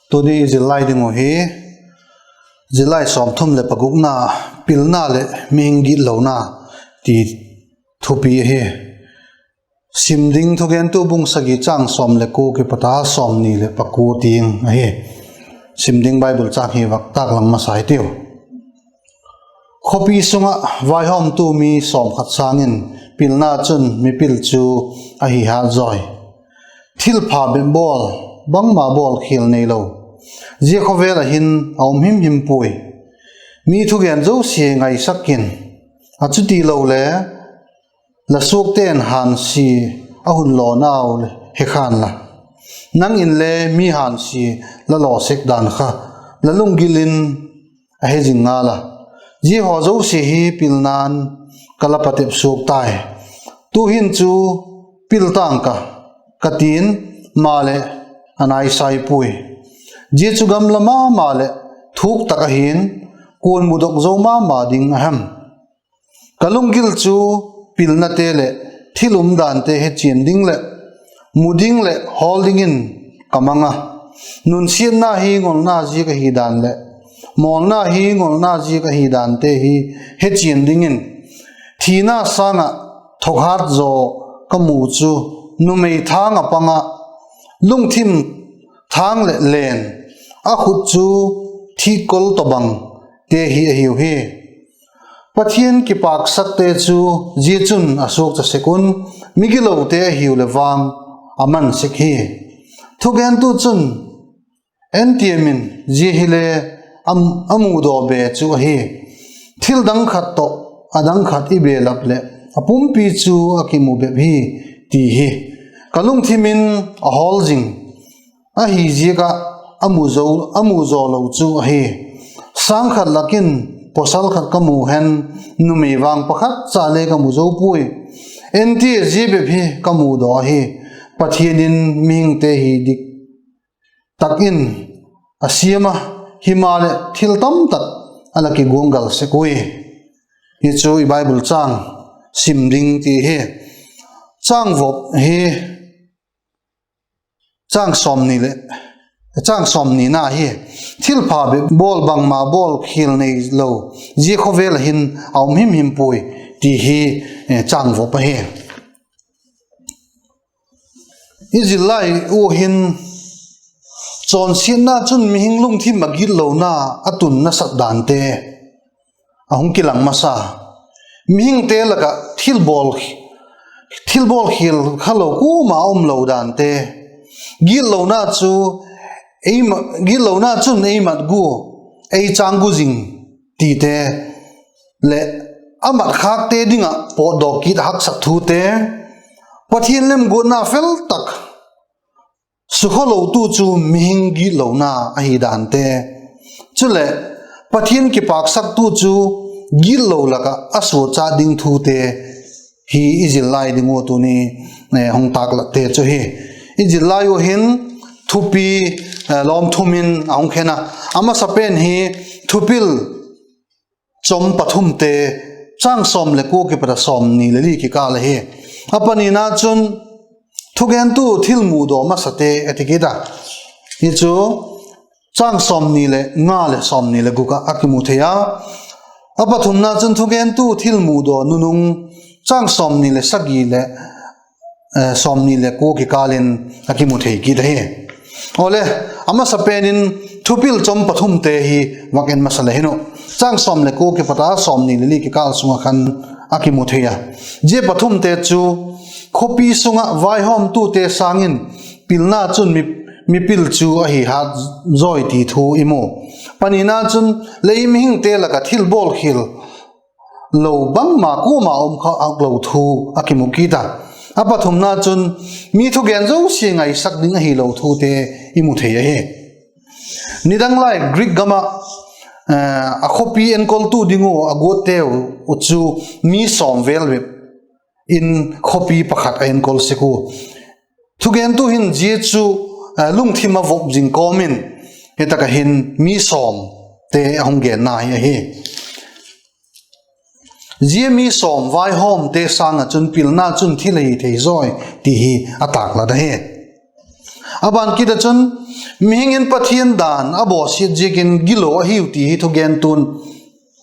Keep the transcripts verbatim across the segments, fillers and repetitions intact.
Tuni i zillai ding uh hi, zillai sawmthum leh pagukna, Pilna leh Mihing Gitlona ti thupi ahi. Sim ding Thugentu bung sagi châng sawm leh kua kipat a sawmni leh pakua tiang ahi. Sim ding Bible châng hi vak tâk lang masa hitiu. Khawpi sung ah vaihawmtu mi sawmkhat sâng in pilna chun mipil chu a hi hat zawi. Thilpha bep bawl, bangma bawlkhial neilo, zia khawvel ah hin a um him him puai. Mi thugen zosia ngaisak in, a chutilole la suakte'n hânsia a hun lawnau he khan la, nang inle mi hânsia la law sek dan kha la lunggil in a he zing ngal a. Zia haw zosia hi pilna'n ka la patep suak tai. Tu'hin chu pil tang ka, ka ti'n, maleh a naisai puai. Zia chu gamla ma ma leh thuk tak ahi'n, kua'n mudok zo ma ma ding a hem? Ka lunggil chu pilnate leh thil umdante hechian ding leh mu ding leh hawl dingin ka mang a. Nunsiatna hi ngolna ziak ahi dan leh mawlna hi ngolna ziak ahi dante hi hechian dingin, thina sâng ah thokhat zaw ka mu chu numei thâng ah pang ah, lungthim thâng leh len, a khut chu thikkol tawhbangte hi ahiu hi. Pathian kipâksakte chu zia chun a suakcha sek un, migilote ahiu leh vang a man sek hi. Thugentu chun, En tiam in, zia hile a mudaw be chu ahi. Thil dang khat tawh a dang khat i belap leh a pumpi chu a kimu bep hi, ti hi ka lungthim in a hawl zing ahi ziak ah a mu zaw lo chu ahi. Sâng khat lak in pawsal khat ka mu hen, numei vang pakhat cha le ka mu zo puai. Entia zia bep hi ka mudaw ahi. Pathian in mihingte hi dik tak in a siam a, himaleh thil tamtak a la kiguanggal sek ui. Hi chu i Bible châng sim ding ti hi. Châng vop hi, châng sawmni leh, châng sawmnina hi, Thilpha bep bawl, bangma bawlkhial neilo, zia khawvel ah hin a um him him puai, ti hi châng vop ahi. I zillai ua hin, chawnsiatna chun mihing lungthim ah gitlona a tun nasat dante a hung kilang masa. Mihingte lak ah thilbawlkhial khalo kuama umlo dante, gitlona chu, gitlona chun ei mat gu, ei châng gu zing tite leh a mat khâkte ding ah pawtdawk kit a haksak thute, Pathian lemguatna fel tak sukhalotu chu mihing gitlona ahi dante, chuleh Pathian kipâksaktu chu gitlo lak ah a suakcha ding thute hi i zillai ding ua tuni hung tâklatte chu hi. I zillai ua hin thupi lawmthum in a hung khen a, a masapen hi Thupil chom pathumte, châng sawm leh kua kipat a sawmni leh li kikâl ahi. A panina chun thugentu thil mudaw masate a ti kit a, hi chu châng sawmni leh nga leh sawmni leh guk ah a kimu thei a. A pathumna chun thugentu thil mudaw nunung, châng sawmni leh sagi leh sawmni leh kua kikâl in a kimu thei kit ahi. Awle, a masapen in Thupil chom pathumte hi vak en masa le hin uh. Châng sawm leh kua kipat a sawmni leh li kikâl sung ah khan a kimu thei a. Zia pathumte chu khawpi sung ah vaihawmtute sâng in pilna chun mipil chu a hi hat zawi ti thu i mu. Panina chun lei mihingte lak ah thilbawlkhial lo bangma kuama um kha haklo thu a kimu kit a. A pathumna chun mi thugen zosia ngaisak ding ahilo thute i mu thei ahi. Nidang lai Greek gam ah a khawpi enkoltu ding ua a guatteu chu mi sawm vel bep in khawpi pakhat a enkol sek ua. Thugentu hin zia chu lungthim a vop zing kawm in, hi tak ah hin mi sawmte a hung genna hi ahi. Zia mi sawm vaihawmte sâng ah chun pilna chun thil a hi thei zawi ti hi a tâklat ahi. A ban kit ah chun Mihing in Pathian dan a bawsiat ziakin gilo ahiu ti hi thugentu'n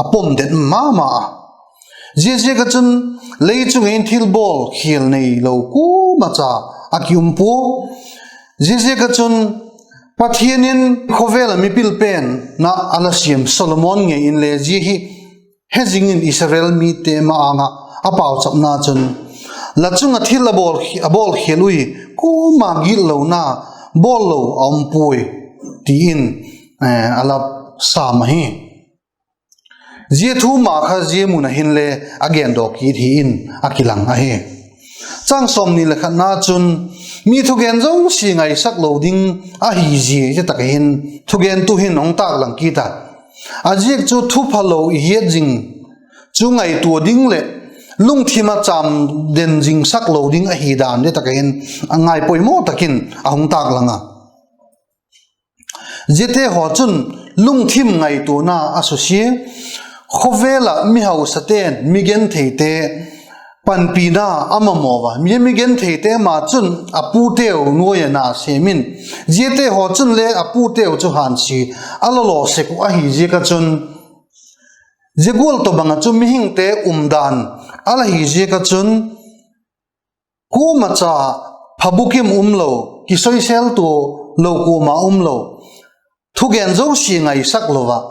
a pom det ma ma a. Ziaziak ah chun lei chung ah hin thilbawl khial neilo kuama cha a ki um pua. Ziaziak ah chun Pathian in khawvel ah mipil pen ah a la siam Solomon ngei inle zia hi he zing in Israel mite ma-âng ah a pauchapna chun, La chung ah thil a bawl, a bawl khial ui, kuama gitlona bawl lo a um puai, ti in, eh, a la sâm ahi. Zia thu ma kha zia mun ah hinle a gendawk kit hi in a kilang ahi. Chang sawmni leh khatna chun, mi thugen zosia ngaisak lo ding ahi zia tak ah hin thugentu hin hung tâklang kit a. A ziak chu thu phalo i hiat zing chu ngaitua ding leh lungthim ah châm den zingsak lo ding ahi dan zia tak ah hin a ngai poimaw tak in a hung tâklang a. Ziate haw chun lungthim ngaituana a susia, khawvel ah mihausate'n migentheite panpina a mamaw a, mi, migentheite ma chun a puteu nuai ah na sêm in, ziate haw chun le a puteu chu hânsia a la law sek uh ahi ziak ah chun, zia gual tawhbang ah chu mihingte umdan a la hi ziak ah chun, kuama cha phabukim umlo, kisoisel tua lo kuama umlo, thugen zosia ngaisak lo ah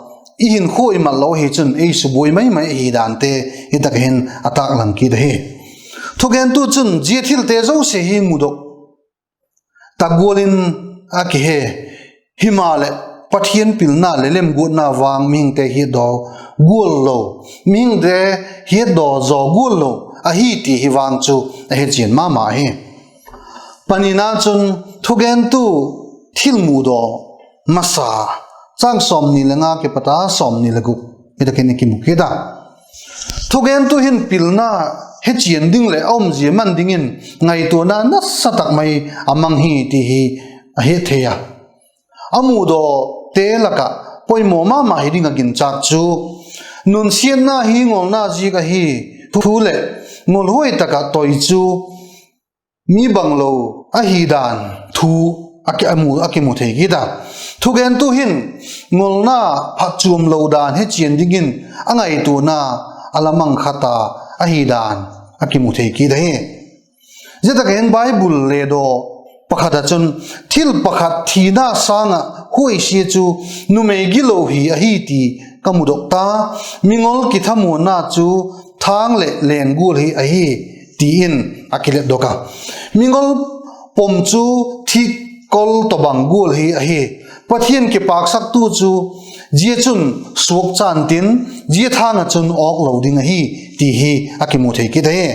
i hinkhua i mat lo ahi chun ei subuai mai mai ahi dante hi tak hin a tâklang kit ahi. Thugentu chun zia thilte zosia hi mudok tak gual in a kihe, himaleh Pathian pilna leh lemguatna vang mihingte hiatdaw gual lo, mihingte hiatdaw zaw gual lo ahi ti hi vang chu a hechian ma ma hi. Panina chun thugentu thil mudaw masa, chang sawmni leh nga kipat a sawmni leh guk hi tak in i kimu kit a. Thugentu hin pilna hechian ding leh a umzia man dingin ngaituana nasa tak mai a mang hi ti hi a het thei a. A mudawte lak ah poimaw ma ma hi ding ah ginchâk chu, nunsiatna hi ngolna ziak ahi thu leh ngolhuai tak ah toi chu mi banglo ahi dan thu a ki, a mu, a kimu thei kit a. Thugentu hin ngolna phatchuam lo dan hechian dingin a ngaituana a la mang kha ta ahi dan a kimu thei kit ahi. Zia tak ah hin Bible ledaw pakhat ah chun, Thil pakhat thina sâng ah huaisia chu numei gilo hi ahi ti ka mudok ta, mingol kithamuanna chu thâng leh leng gual hi ahi, ti in a kiletdok a. Mingol pom chu thikkol tawhbang gual hi ahi. Pathian kipâksaktu chu zia chun suakchan tin, zia thâng ah chun awk lo ding ahi, ti hi a kimu thei kit ahi.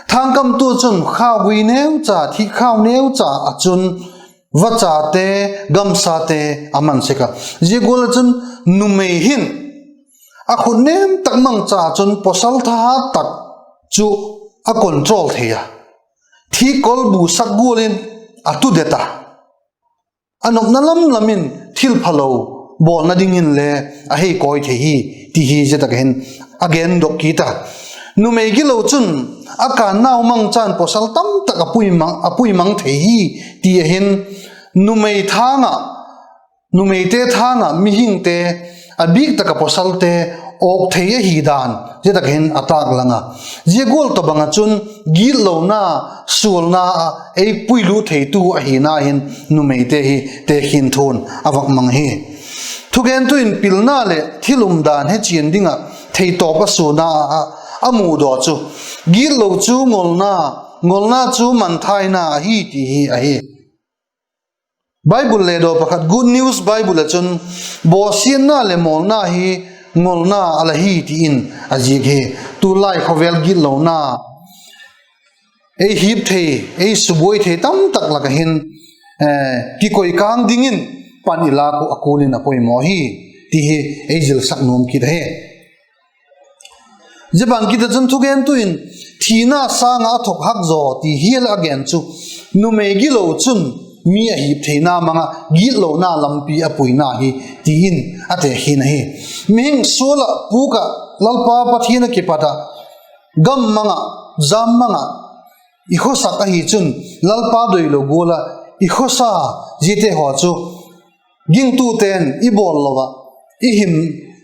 Thângkamtu chun khaugui neucha, thikkhau neucha ah chun vachate, gamsate a man sek a. Zia gual ah chun numei hin a khut nêm tak mangcha chun pawsal thahat tak chu a control thei a, thikkol busak gual in a tudet a, a nopna lam lam in thil phalo bawlna dingin le a hei kawi thei hi, ti hi zia tak hin a gendok kit a. Numei gilo chun a kânnau mangchan pawsal tamtak a pui mang, a pui mang thei hi, ti ahin, numei thâng ah, numeite thâng ah mihingte, a bîk tak ah pawsalte awk thei ahi dan zia tak hin a tâklang a. Zia gual tawhbang ah chun gitlona, sualna ah ei puilut theitu ahina hin numeite hi tekhin thu'n a vak mang hi. Thugentu in pilna leh thil umdan hechian ding ah theitawp a suana ah a mudaw chu, gitlo chu ngolna, ngolna chu manthaina ahi ti hi ahi. Bible ledaw pakhat, Good News Bible ah chun, bawsiatna leh mawlna hi ngolna a la hi ti in a ziak hi. Tulai khawvel gitlona ei hip thei, ei subuai thei tamtak lak ah hin, eh, kikoikâng dingin pan i lâk uh a kul in a poimaw hi, ti hi ei zilsak nuam kit ahi. Zia ban kit ah chun thugentu in thina sâng ah a thuak hak zaw ti hial a gen chu, numei gilo chun mi a hip theina mang ah gitlona lampi a puina hi, ti in a tekhin ahi. Mihing sual ah pûk ah Lalpa Pathian ah kipat ah gam mang ah, jam mang ah i khawsak ahi chun Lalpa doilo gual ah i khawsa, ziate haw chu gingtute'n i bawl lo ah, i him,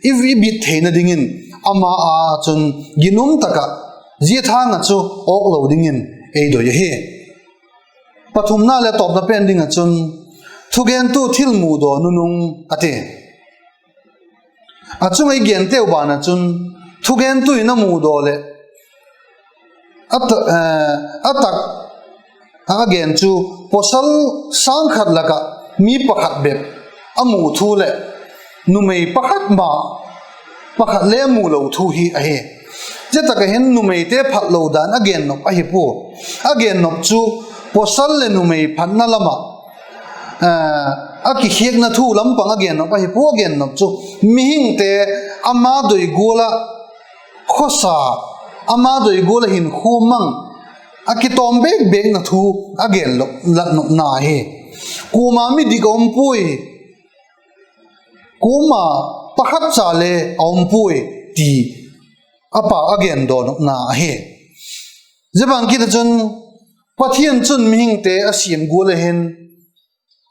i, i bit theina dingin ama â chun ginum tak ah zia thâng ah chu awk lo dingin ei doi ahi. Pathumna leh tawpna pen ding ah chun, thugentu thil mudaw nunung a ti. A chung ah i genteu ban ah chun, thugentu in a mudaw leh a ta-, eh, a tak a gen chu, pawsal sâng khat lak ah mi pakhat bep a mu thu leh numei pakhat ma, pakhat le mu lo thu hi ahi. Zia tak ah hin numeite phat lo dan a gennop ahi pua. A gennop chu pawsal leh numei phatna lam ah, eh, a kikhiakna thu lam pang a gennop ahi pua, a gennop chu mihingte ama doi gual ah khawsa, ama doi gual ah hinkhua mang, a kitawm bêk bêkna thu a gen lo, latnopna ahi. Kuama midik a um puai, kuama pakhat cha le a um puai ti a pa a gen dawnopna ahi. Zia bang kit ah chun, Pathian chun mihingte a siam gual ah hin,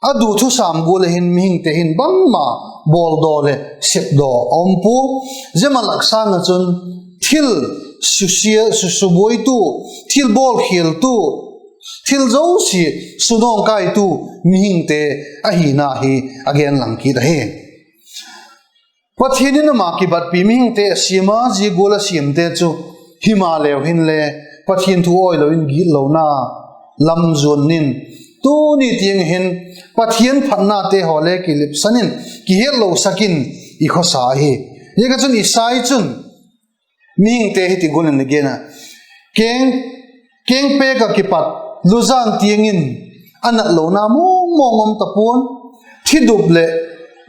a du thusam gual ah hin mihingte hin bangma bawldaw leh sepdaw a um pua. Zia malak sâng ah chun thil susia, su, subuaitu, thil bawlkhialtu, thil zosia sunawngkaitu mihingte ahina hi a genlang kit ahi. Pathian in ama kibatpi mihingte a siam a, zia gual a siamte chu himaleu hinle Pathian thu awi lo in gitlona lam zuan in, tuni tiang hin Pathian phatnate haw le kilipsan in, kihetlosak in i khawsa ahi. Ziak ah chun Isai chun mihingte hiti gual in a gen a, keng, kengpêk ah kipat luzân tiang in a natlona mawngmawng um ta pua'n, thidup leh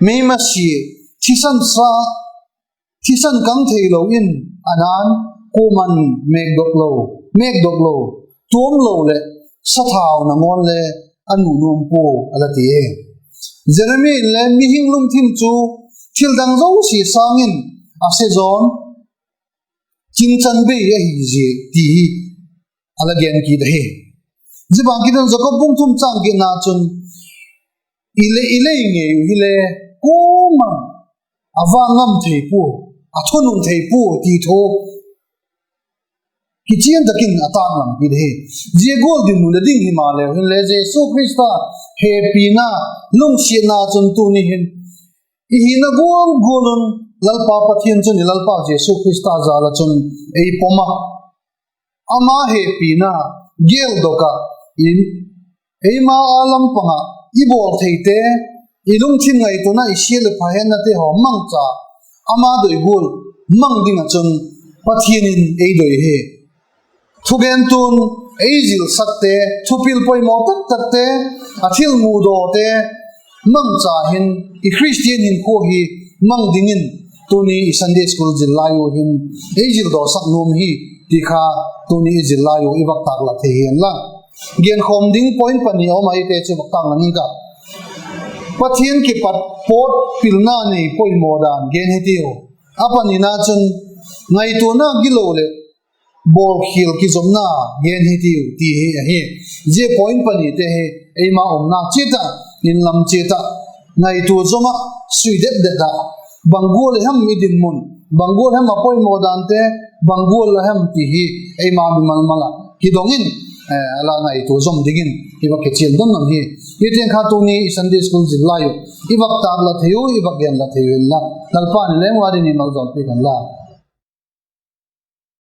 meima sia, thisan sa, thisan kang theilo in a na'n, kuama'n mêkdok lo, mêkdok lo, tuam lo leh sathau na ngawn le a nu nuam pua a la ti e. Jeremia in le mihing lungthim chu thil dang zosia sâng in a se zaw'n, chinchan bei ahi zie ti hi a la gen kit ahi. Zia bang kit in Jakob bung thum châng giatna chun, i le, i lei ngei uh hile kuama'n a vâk ngam thei pua, a thunun thei pua ti thu kichian tak in a taklang kit ahi. Zia gual dinmun a ding himaleu hinle Jesu Khrista hepina, lungsiatna chun tuni hin i hina gual gual un Lalpa Pathian chun i Lalpa Jesu Khrista jal ah chun ei pom a, ama hepina geldok ah, i, eima â lam pang ah i bawl theite, i lungthim ngaituana, i sia leh pha hetnate haw mangcha, ama doi gual mang ding ah chun Pathian in ei doi hi. Thugentu'n ei zilsakte, thupil poimaw tak takte, a thil mudawte mangcha hin i Khristian hinkhua hi mang dingin tuni i Sunday School zil lai u hin ei zildawsak nuam hi ti kha tuni i zil lai u i vak tâk la thei hi'n la. Genkhawm ding point pani a um ahite chu vak tâk lang ing ka. Pathian kipat pawt pilna nei poimaw dan gen hitiu. A panina chun ngaituana gilo leh bawlkhial kizopna gen hitiu ti hi ahi. Zia point panite hi eima umna chiat ah, in lam chiat ah, ngaitua zom ah, sui det det ah, bang gual a hem i dinmun, bang gual a hem a poimaw dante, bang gual a hem ti hi eima mimal mal ah kidong in, eh, a la ngaitua zom dingin i va kichial don lam hi. Hitiang kha tuni i Sunday School zil lai u i vak tâk la thei u, i vak gen la thei u inla, Lalpa'n i leng ua dingin maljawl piak hen la.